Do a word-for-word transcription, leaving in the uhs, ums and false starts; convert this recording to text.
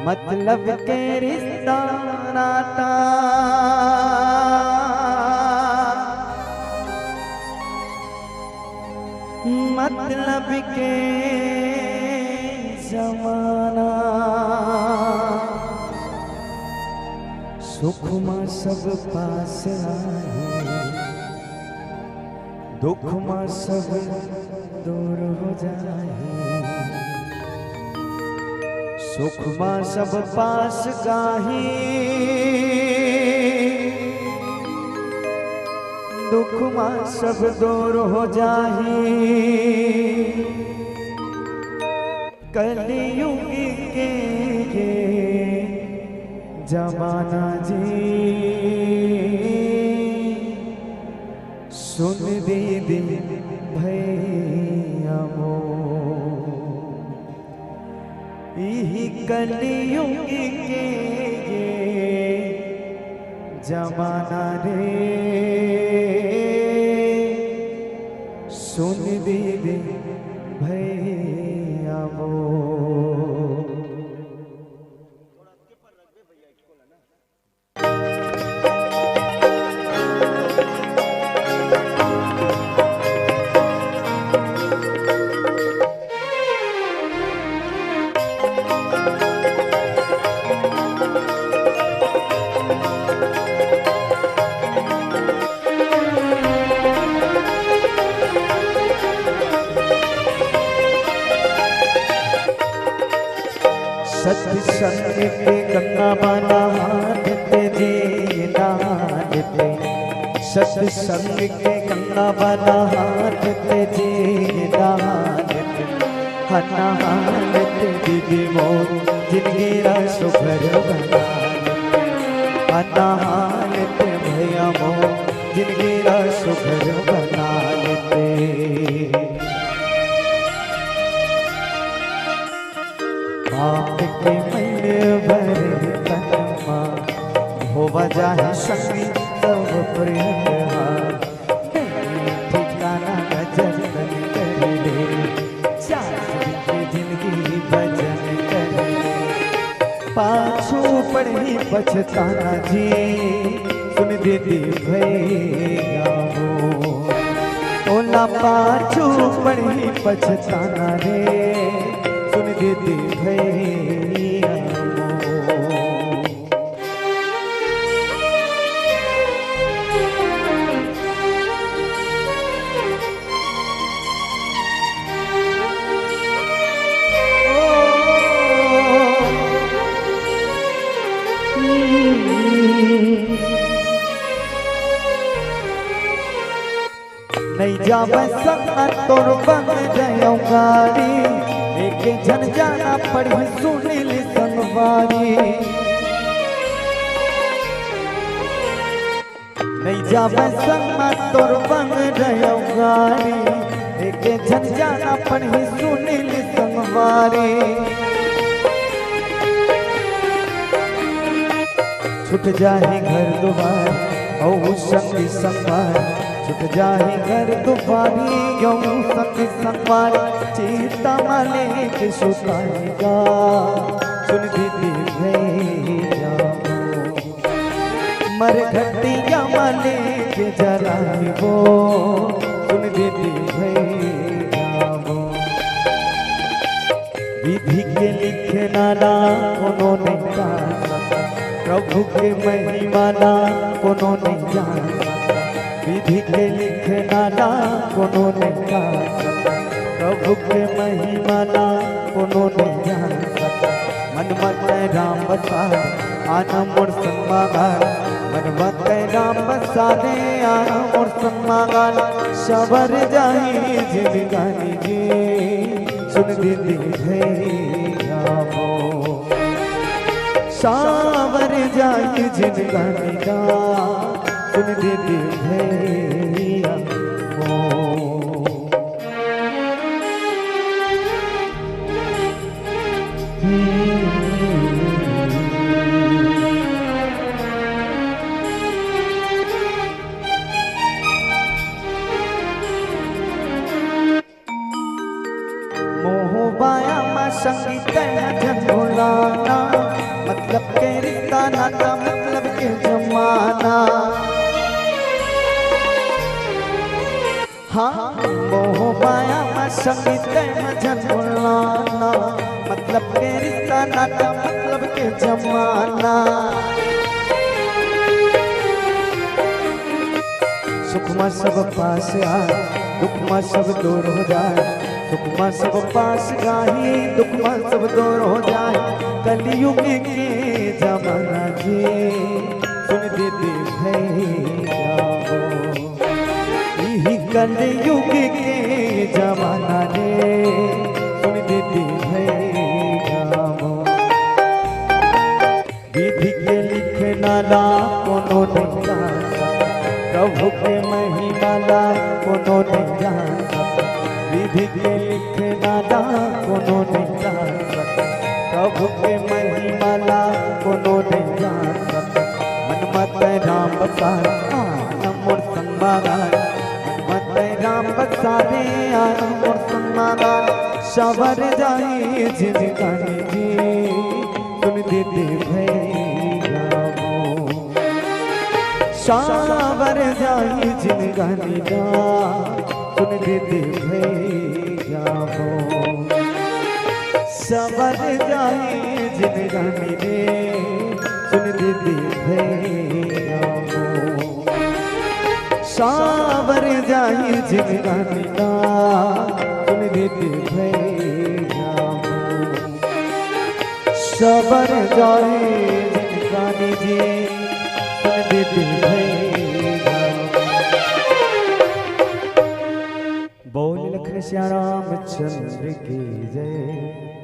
मतलब के रिश्ता नाता, मतलब के जमाना, सुख मा सब पास आए, दुख मा सब दूर हो जाए। सुख मा सब पास गाही, दुख मा सब दूर हो जाही। कलयुग के ये जमाना जी, सुन दीदी भैया मोर, इही कलयुग के ये जमाना रे, सुन दीदी भैया मोर। सत्संग के गंगा मा नहात जी, नहात। सत्संग के गंगा मा नहात जी, नहात। हा नहात दीदी मोर जिनगी ला सुघर बना लेते। हा नहात भैया मोर जिनगी ला सुघर बना लेते। पाप के मैल भरे तन मा, धोवा जाही संगी सब प्रेम हा। नहीं ठिकाना नजर तन कर ले, चार दिन के जिनगी भजन कर ले। पाछू पड़ही पछताना जी, सुन दीदी भैया मोर। ओला पाछू पड़ही पछताना रे, सुन दीदी भैया मोर। नइ जावय संग तोर बंग गयो गाड़ी, एक झन जाना पड़ही सुनील संगवारी। नइ जावय संग तोर बंग गयो गाड़ी, एक झन जाना पड़ही सुनील संगवारी। छूट जाही घर दुवार अउ संगी संगवार, छूट जाही घर दुवार अउ संगी संगवार, चिता मा लेके सुताही गा, सुन दीदी भैया मोर। मरघटिया मा लेके जलाही वो, सुन दीदी भैया मोर। विधि के लिखना ला कोनो नइ जान सके, प्रभु के महिमा ला कोनो नइ जान सके। विधि के लिखना ला कोनो नइ जान सके, प्रभु के महिमा ला कोनो नइ जान सके। मन म तैं राम बसा, आना मोर संग मा गा। मन म तैं राम बसा दे, आना मोर संग मा गा। सवर जाही जिनगानी जी, सुन दीदी भैया मोर। सावर जाही जिनगानी गा, सुन दीदी भैया मोर। मोह माया मा संगी तैं झन भुलाना, नाता मतलब के जमाना। हाँ, मोह माया में संगीत में झन भुलाना, मतलब के रिश्ता नाता मतलब के जमाना। सुख मा सब पास आए, दुख मा सब दूर हो जाए। सुख मा सब पास आए, दुख मा सब दूर हो जाए। कलयुग के जमाना जी, सुन दीदी भैया हो। इही कलयुग के जमाना रे, सुन दीदी भैया हो। विधि के लिखना ला कोनो नहीं जान सकता, प्रभु के महिमा ला कोनो नहीं जान सकता। विधि के लिखना ला कोनो नहीं जान सकता, प्रभु के महिमा ला कोनो नहीं जान सकता। मन मत राम बसा, आ, मोर संग मा गा। मन मत राम बसा रे, आ, मोर संग मा गा। सावर जाही जिनगानी जी, सुन दीदी भैया हो। सावर जाही जिनगानी गा, सुन दीदी भैया हो। सावर जाही जिनगानी रे, सुन दीदी भैया हो। सावर जाही जिनगानी गा, सुन दीदी भैया हो। सावर जाही जिनगानी जी, सुन दीदी भैया। बोल लखन सिया रामचंद्र की जय।